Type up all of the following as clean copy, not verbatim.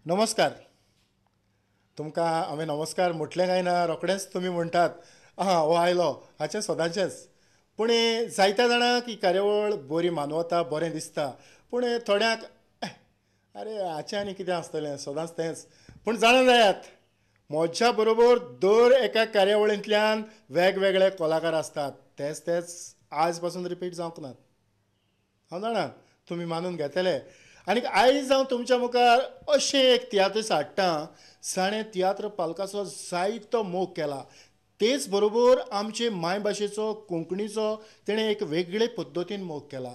नमस्कार. तुमकां हांवें नमस्कार म्हटलें काय ना रोखडेंच तुमी म्हणटात आं हो आयलो, हाचें सदांचेंच. पूण जायत्या जाणांक ही कार्यावळ बरी मानवता, बरें दिसता. पूण थोड्यांक अरे हाचें आनी कितें आसतलें, सदांच तेंच. पूण जाणा जायात, म्हज्या बरोबर दर एका कार्यावळींतल्यान वेगवेगळे कलाकार आसतात. तेच तेच आज पासून रिपीट जावंक नात. हांव जाणा तुमी मानून घेतले. आनी आयज हांव तुमच्या मुखार अशें एक तियात्रीस हाडटा जाणें तियात्र पालकाचो जायतो मोग केला. तेच बरोबर आमचे मायभाशेचो, कोंकणीचो तेणें एक वेगळे पद्दतीन मोग केला.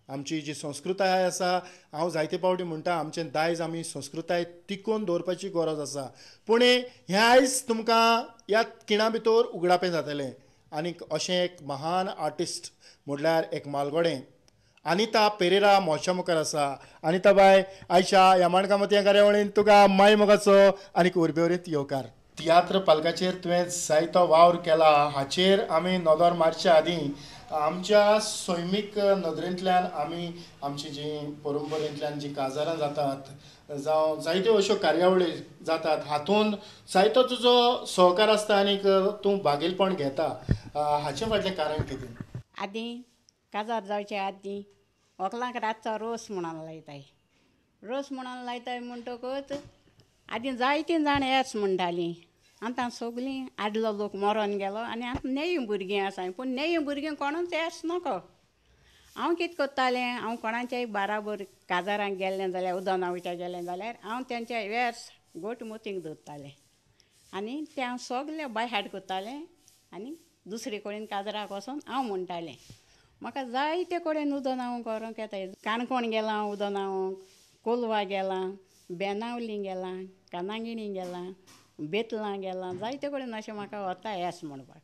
आमची जी संस्कृताय आसा, हांव जायते फावटी म्हणटा आमचें दायज, आमी संस्कृताय टिकोवन दवरपाची गरज आसा. पूण हें आयज तुमकां ह्या खिणा भितर उगडापें जातलें. आनीक अशें एक महान आर्टिस्ट म्हणल्यार एक मालगोडें अनिता पेरेरा म्हज्या मुखार आसा. अनिता बाय, आयच्या ह्या माणकामती ह्या कार्यावळीन तुका माय मोगाचो आनीक उर्बेवरीत येवकार. तियात्र पालकाचेर तुवें जायतो वावर केला, हाचेर आमी नदर मारचे आदीं आमच्या सैमीक नदरेंतल्यान आमी आमची जी परंपरेंतल्यान जी काजारां जातात जावं जायत्यो अश्यो कार्यावळी जातात, हातूंत जायतो तुजो सहकार आसता आनीक तूं भागीलपण घेता. हाचें फाटलें कारण कितें? आदीं काजार जावचे आदीं व्हंकलांक रातचो रोस म्हणून लायताय. रोस म्हणून लायताय म्हणटकच आदीं जायतीं जाण येस म्हणटालीं. आतां सगलीं आदलो लोक मरोन गेलो आनी आतां नेयीं भुरगीं आसाय, पूण नेयीं भुरगीं कोणूच येस नको. हांव कितें करतालें, हांव कोणाच्याय बाराबर काजारांक गेल्लें जाल्यार, उदनावच्या गेलें जाल्यार हांव तेंच्या वेर्स गोट मोतींक दवरतालें आनी तें हांव सगलें बायहाट करतालें आनी दुसरे कडेन काजराक वचोन हांव म्हणटालें. म्हाका जायते कडेन उदनावंक व्हरूंक येताय. काणकोण गेलां उदनावंक, कोलवा गेलां, बेनावली गेलां, कानांगिणी गेलां, बेतलां गेलां, जायते कडेन अशें म्हाका वता येस म्हणपाक.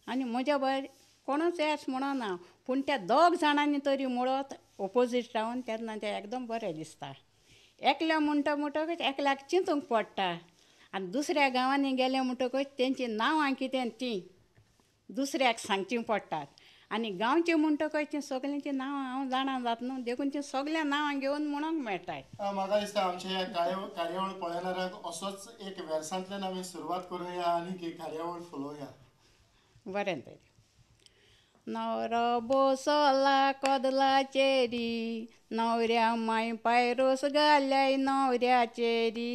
आनी म्हज्या भायर कोणूच येस म्हणना, पूण त्या दोग जाणांनी तरी मुळत ओपोजीट रावन तेन्ना तें एकदम बरें दिसता. एकल्या म्हणटा म्हणटकच एकल्याक चिंतूंक पडटा आनी दुसऱ्या गांवांनी गेलें म्हणटकच तेंचीं नांवां कितें तीं दुसऱ्याक सांगचीं पडटात. आनी गांवचें म्हणटकच तीं सगल्यांचीं नांवां हांव जाणा जात न्हू, देखून तीं सगळ्या नांवां घेवन म्हणूंक मेळटाय. म्हाका दिसता आमच्या ह्या कार्यावळ पळयणाऱ्यांक असोच एक वेर्सांतल्यान आमी सुरवात करुया आनी एक कार्यावळ फुलोवया. बरें तर. नवरो बसला कदलाचेरी, नवऱ्या माय पाय रोस घाल्याय नवऱ्याचेरी.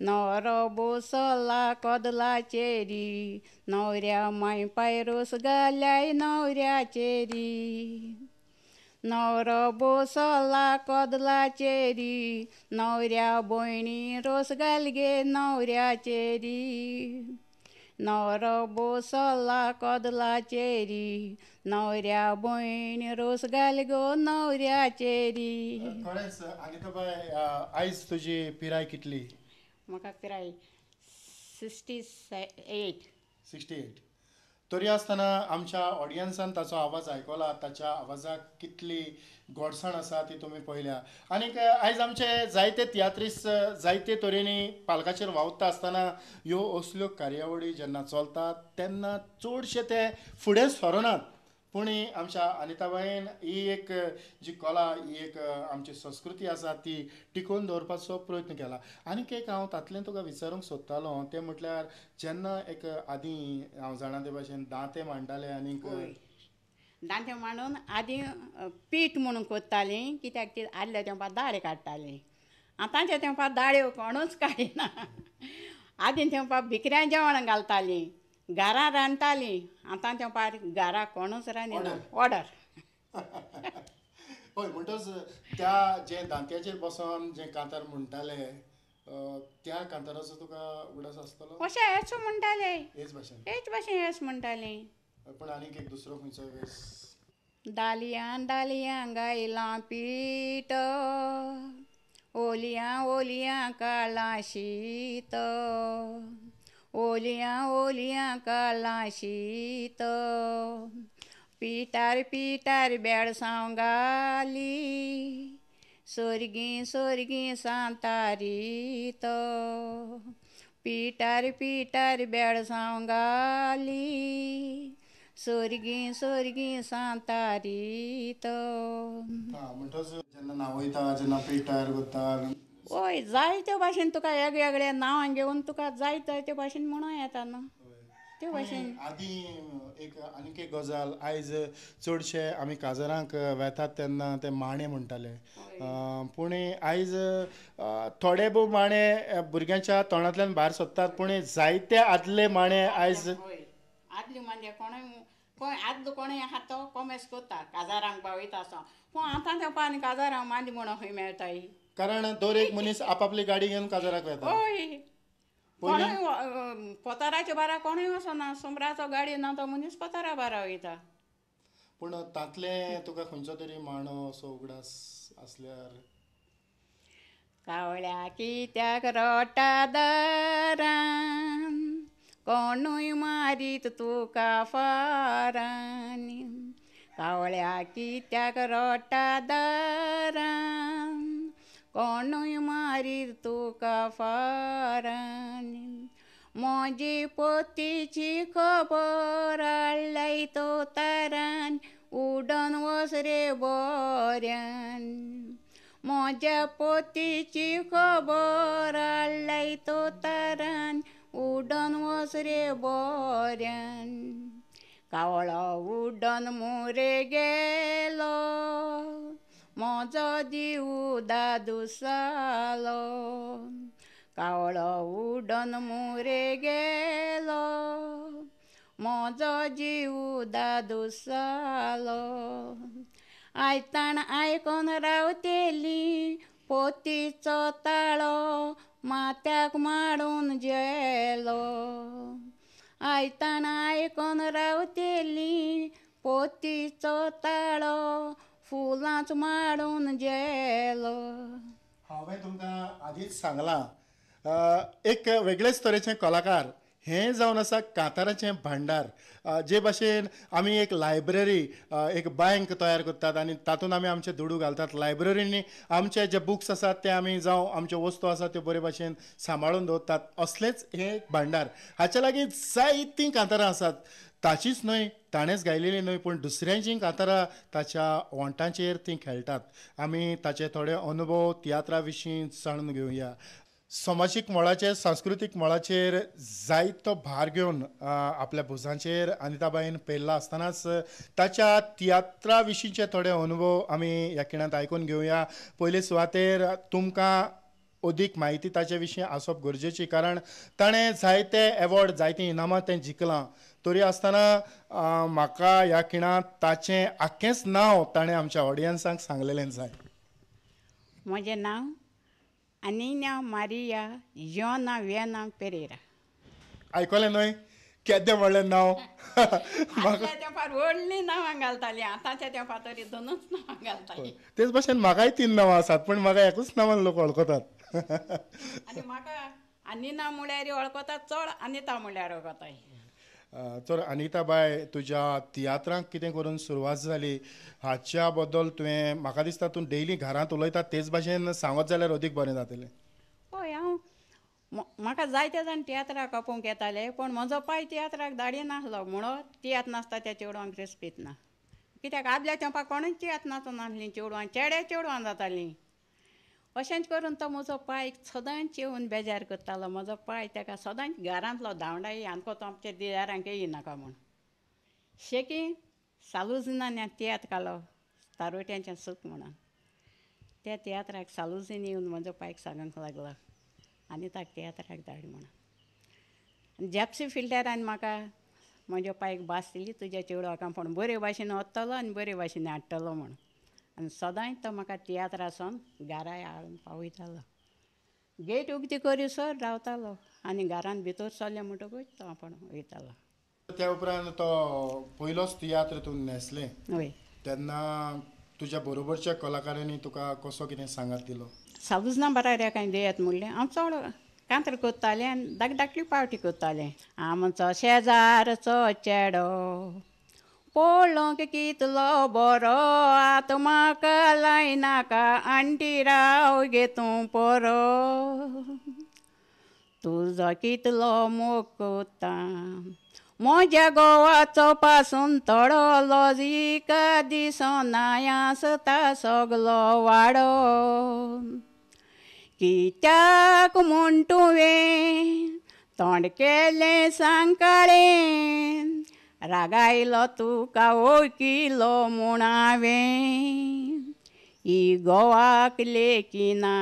नवरो बसला कदलाचेरी, नवऱ्या माय पाय रोस घाल्याय नवऱ्याचेरी. नवरो बसला कदलाचेरी, नवऱ्या भयणी रोस घाल गे नवऱ्याचेरी. नवरो बसला कदलाचेरी, नवऱ्या भयणी रोस घाल गो नवऱ्याचेरी. खरेंच अनिता बाय, आयज तुजी पिराय कितली? म्हाका पिराय 68. 68. तरी आसतना आमच्या ऑडियन्सान ताचो आवाज आयकला, ताच्या आवाजाक कितली गोडसाण आसा ती तुमी पळयल्या. आनीक आयज आमचे जायते तियात्रीस जायते तरेनी पालकाचेर वावुरता आसतना ह्यो असल्यो कार्यावळी जेन्ना चलतात तेन्ना चडशे ते फुडें सरनात. पूण आमच्या अनिताबायन ही एक जी कला, ही एक आमची संस्कृती आसा ती टिकोवन दवरपाचो प्रयत्न केला. आनीक एक हांव तातूंतल्यान तुका विचारूंक सोदतालो तें म्हटल्यार जेन्ना एक आदीं हांव जाणा ते भाशेन दांते मांडटाले आनीक दांते मांडून आदीं पीठ म्हणून करतालीं, कित्याक ती आदल्या तेंपार दाळे काडटालीं. आतांच्या तेंपार दाळ्यो कोणूच काडिना. आदीं तेंपार भिकऱ्यां जेवण घालतालीं, घरां रांदतालीं. आतां तेंपार घरा कोणूच रांदिना, ऑर्डर. हय, म्हणटच त्या जे दांत्याचेर बसोन जे कांतार म्हणटाले त्या कांताराचो तुका उगडास आसतलो? अशें हेच म्हणटाले, हेच भाशेन, हेच भाशेन हेच म्हणटाले. पूण आनीक एक दुसरो खंयचो वेस? दालयां दालयां गायलां पीठ, ओलयां ओलयां काडलां शीत, ओलयां ओलयां काडलां शीत, पिठार पिठार बेळसांव घाली, सोरगीं सोरगीं सांतारीत, पिठार पिठार बेळसांव घाली, सोरगीं सोरगीं सांतारीत. म्हणटच जेन्ना न्हांवयता, जेन्ना पीठ तयार करता, हय, जायते भाशेन तुका वेगवेगळे नांवां घेवन तुका जाय जायते भाशेन म्हणूं येता न्हू ते भाशेन. आदी एक आनीक एक गजाल, आयज चडशे आमी काजारांक वेतात तेन्ना ते माणे म्हणटाले, पूण आयज थोडे भोव माणे भुरग्यांच्या तोंडांतल्यान भायर सोदतात, पूण जायते आदले माणे आयज आदले माणे कोणूय कोण आदलो कोणूय आहा तो कोमेस करता काजारांक पावयता आसा, पूण आतां तेंपा आनी काजारांक मांडी म्हणून खंय मेळटाय, कारण दर एक मनीस आपापली गाडी घेवन काजाराक वेता. हय, कोणूय पताराच्या बारा कोणूय वचना, सोमराचो गाडी ना तो मनीस पतारा बारा वयता. पूण तांतले तुका खंयचो तरी माणो असो उगडास आसल्यार? कावळ्या कित्याक रडटा दारान, कोणूय मारीत तुका फारान, कावळ्या कित्याक रडटा दारान, कोणूय मारीत तुका फारान, म्हजी पोतीची खबर हाडल्याय तो तारान, उडोन वच रे बऱ्यान, म्हज्या पोतीची खबर हाडल्याय तो तारान, उडोन वच रे बऱ्यान, कावळो उडोन मुरे गेलो, म्हजो जीव दादुसालो, कावळो उडोन मुरे गेलो, म्हजो जीव दादुसालो, आयताण आयकोन रावतेली पोतीचो ताळो, माथ्याक माडून जेलो, आयताण आयकोन रावतेली पोतीचो ताळो, फुलांच माडून जेलो. हांवें तुमकां आदींच सांगलां, एक वेगळेच तरेचे कलाकार हें जावन आसा कांताराचें भांडार. जे भाशेन आमी एक लायब्ररी, एक बँक तयार करतात आनी तातूंत आमी आमचे दुडू घालतात, लायब्ररींनी आमचे जे बुक्स आसात ते आमी जावं आमच्यो वस्तू आसात त्यो बरे भाशेन सांबाळून दवरतात, असलेंच हें एक भांडार. हाचे लागीं जायतीं कांतारां आसात, ताचीच न्हय, ताणेंच गायलेली न्हय, पूण दुसऱ्यांचीं कांतारां ताच्या ओंठांचेर तीं खेळटात. आमी ताचे थोडे अनुभव तियात्रा विशीं जाणून घेवया. समाजीक मळाचेर, सांस्कृतीक मळाचेर जायतो भार घेवन आपल्या भुजांचेर अनिताबाईन पेरला आसतनाच ताच्या तियात्रा विशींचे थोडे अनुभव आमी ह्या खिणांत आयकून घेवया. पयले सुवातेर तुमकां अदीक म्हायती ताचे विशीं आसप गरजेची, कारण ताणें जायते एवॉर्ड, जायतीं इनामां तें जिखलां, तरी आसतना म्हाका ह्या खिणांत ताचें आख्खेंच नांव ताणें आमच्या ऑडियन्सांक सांगलेलें जाय. म्हजें नांव अनिना मारिया योना वेना पेरेरा. आयकलें न्हय केदें व्हडलें नांव? तेंपार व्हडलीं नांवां घालतालीं, आतांच्या तेंपार तरी दोनूच नांवां घालतालीं. तेच भाशेन म्हाकाय 3 नांवां आसात, पूण म्हाका एकूच नांवान लोक वळखतात. आनी म्हाका अनिना म्हळ्यार वळखतात चड, अनिता म्हळ्यार वळखताय. तर अनिता बाय, तुज्या तियात्रांक कितें करून सुरवात जाली हाच्या बद्दल तुवें, म्हाका दिसता तूं डेली घरांत उलयता तेच भाशेन सांगत जाल्यार अदीक बरें जातलें. हय, हांव म्हाका जायते जाण तियात्राक आपोवंक येताले, पूण म्हजो पाय तियात्राक धाडी नासलो, म्हणून तियात्र नासता त्या चेडवांक रेस्पेद ना, कित्याक आदल्या तेंपाक कोणूच तियात्र नाचनासलीं, चेडवां चेडे चेडवां जातालीं. अशेंच करून तो म्हजो पाय सदांच येवन बेजार करतालो. म्हजो पाय ताका सदांच घरांतलो धांवडाय, आमकां तो आमच्या दिदारांक येयनाका म्हूण. शेकी सालुजिनान तियात्र काडलो, तारोट्यांचें सूख म्हणून. त्या तियात्राक सालुजीन येवन म्हजो पायक सांगूंक लागलो आनी ताका तियात्राक धाड म्हणून. जेप्सी फिल्टरान म्हाका म्हज्या पायक भास दिली, तुज्या चेडवाक पूण बरे भाशेन वतलो आनी बरे भाशेन हाडटलो म्हूण. आनी सदांच तो म्हाका तियात्रासून घराय हाडून पावयतालो. गेट उगती करीसर रावतालो आनी घरान भितर सरलें म्हणटकूच तो आपूण वयतालो. त्या उपरांत तो पयलोच तियात्र तूं न्हेसलें, हय, तेन्ना तुज्या बरोबरच्या कलाकारांनी तुका कसो कितें सांगात दिलो? सालुजना बराबर कांय दियात म्हणलें हांव चड कांत्र करतालें आनी धाक धाकली पावटी करतालें. आमचो शेजारचो चेडो पळोवंक कितलो बरो, आतां म्हाका लायनाका आंटी राव गे तूं परो, तुजो कितलो मोग कोत्ता म्हज्या गोवाचो पासून थोडो लॉजिका दिसना आसता सगलो वाडो, कित्याक म्हूण तुवें तोंड केलें सांकाळें, रागायलो तुका वळखिलो म्हूण हांवें, ही गोवाक लेखिना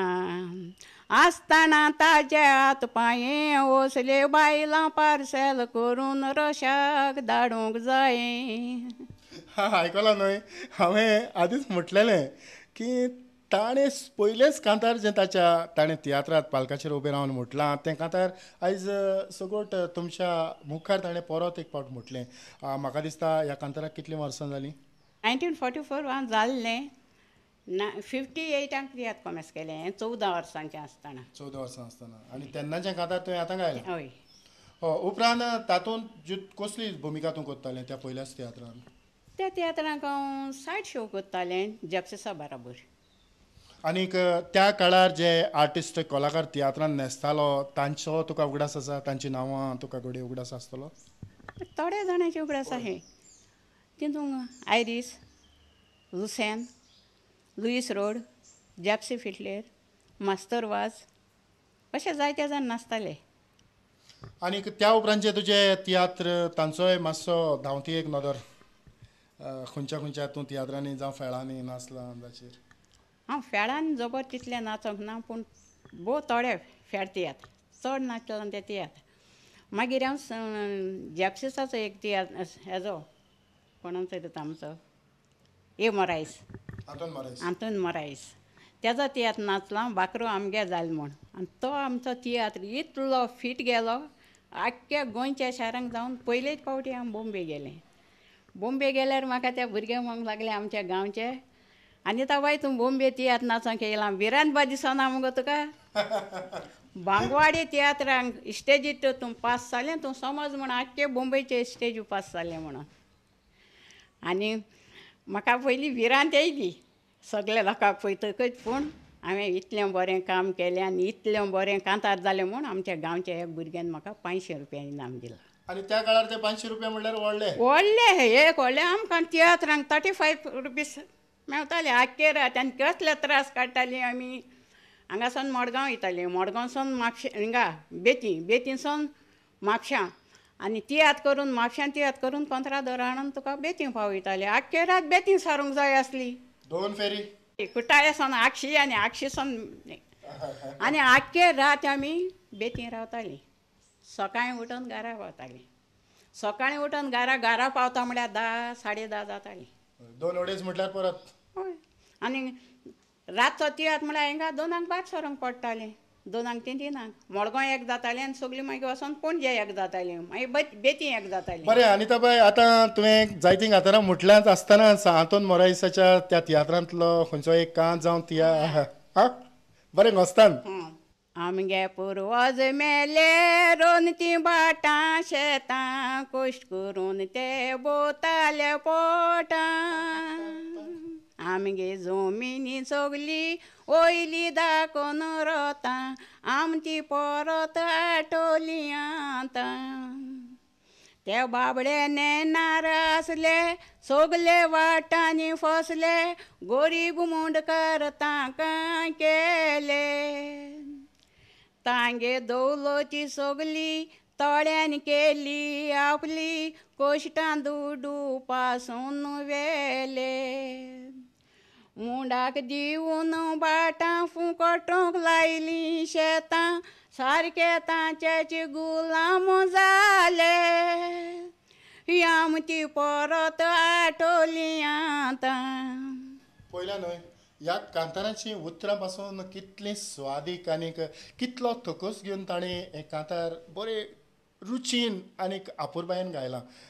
आसतना ताज्या हात पांये वसले बायलां पार्सेल करून रशाक धाडूंक जाये. हा, आयकलां न्हय, हांवें आदींच म्हटलेलें की ताणें पयलेंच कांतार जें ताच्या ताणें तियात्रांत पालकाचेर उबें रावन म्हटलां तें कांतार आयज सगट तुमच्या मुखार ताणें परत एक फावट म्हटलें. म्हाका दिसता ह्या कांताराक कितलीं वर्सां जालीं? 1944 जाल्लें ना, 58 तियात्र कोमेस केलें, 14 वर्सांचें आसतना. 14 वर्सां आसतना. आनी तेन्नाचें कांतार तुवें आतां गायलां? हय. उपरांत तातूंत कसली भुमिका तूं करतालें त्या पयल्याच तियात्रांत? त्या तियात्रांक हांव सायड शो करतालें जेप्सिसा बराबर. आनीक त्या काळार जे आर्टिस्ट कलाकार तियात्रान न्हेसतालो तांचो तुका उगडास आसा? तांची नांवां तुका घडये उगडास आसतलो? थोड्या जाणांचे उगडास आसा. तितूंत आयरीस, लुसेन, लुईस रोड, जेप्सी फिटलेर, मास्तर वाज अशे जायते जाण नाचताले. आनीक त्या उपरांतचे तुजे तियात्र तांचोय मातसो धांवती एक नदर, खंयच्या खंयच्या तूं तियात्रांनी जावं फेळांनी नाचला अंदाचेर? हांव फेळान जबर तितलें नाचोंक ना, पूण भोव थोडे फेळ तियात्र, चड नाचला ते तियात्र. मागीर हांव जेप्सिसाचो एक तियात्र हेजो कोणाचो तो आमचो ए मोरायस, आंतोन मोरायस, तेजो तियात्र नाचला बाकरो आमगे जाल म्हूण. आनी तो आमचो तियात्र इतलो फीट गेलो आख्ख्या गोंयच्या शारांक जावन. पयलेच फावटी हांव बोम्बे गेलें. बोम्बे गेल्यार म्हाका त्या भुरग्यांक म्हणूंक लागले आमच्या गांवचे, आनी बाय तूं बोम्बे तियात्र नाचोंक येयला, भिरांत बा दिसना मुगो तुका? बांगवाडे तियात्रांक स्टेजीर तूं पास जालें, तूं समज म्हूण आख्खे बोम्बेचे स्टेजी पास जालें म्हणून. आनी म्हाका पयलीं भिरांत येयली सगल्या लोकांक पळयतकच, पूण हांवें इतलें बरें काम केलें आनी इतलें बरें कांतार जालें म्हूण आमच्या गांवच्या एक भुरग्यान म्हाका 500 रुपया इनाम दिलां. आनी त्या काळार ते 500 रुपया म्हणल्यार व्हडले व्हडले, एक व्हडले. आमकां तियात्रांक 35 रुपीज मेवताले आख्खे रात. आनी कसले त्रास काडटालीं आमी. हांगासून मडगांव वयतालीं, मडगांवसून म्हापशें, हिंगा बेती, बेतीसून म्हापशां, आनी तियात्र करून म्हापशां तियात्र करून कोंत्रादोर हाडून तुका बेती पावयताले. आख्खे रात बेती सारूंक जाय आसली. 2 फेरी कुटाळेसून आक्षी आनी आक्षीसून, आनी आख्खे रात आमी बेती रावतालीं. सकाळीं उठून घरा पावतालीं. सकाळीं उठून घरा घरा पावता म्हळ्यार 10, 10:30 जातालीं. 2-2.5 म्हटल्यार परत. हय. आनी रातचो तियात्र म्हळ्यार हिंगा 2 भायर सरूंक पडटालें, 2 ते 3 मडगांव एक जातालें आनी सगळीं मागीर वचोन पणजे एक जातालीं, मागीर बेती एक जातालीं. बरें अनिताबाय, आतां तुवें जायतीं कांतारां म्हटल्यांच आसतना आंतोन मोरायसाच्या त्या तियात्रांतलो खंयचो एक कांत जावं तिया हा बरें घोस्तान. आमगे पुर्वज मेले रोन ती भाटां शेतां, कश्ट करून ते बोताले पोटां, आमगे जमिनी सगली वयली दाखोवन रोता, आमची परत आठवली आतां. ते बाबडे नेणार आसले सगले वाटांनी फसले, गरीब मुंडकार तांकां केले, तांगे दौलती सगली तोड्यान केली आपली, कश्टां दुडू पासून व्हेले, मुंडाक दिवन भाटां फुकटूंक लायलीं शेतां, सारके तांचेच गुलाम जाले, आमची परत आठवली आतां. पयल्या न्हय ह्या कांतारांची उतरां पासून कितलीं स्वादीक आनीक कितलो थकस घेवन ताणें हें कांतार बरें रुचीन आनीक आपुरबायेन गायलां.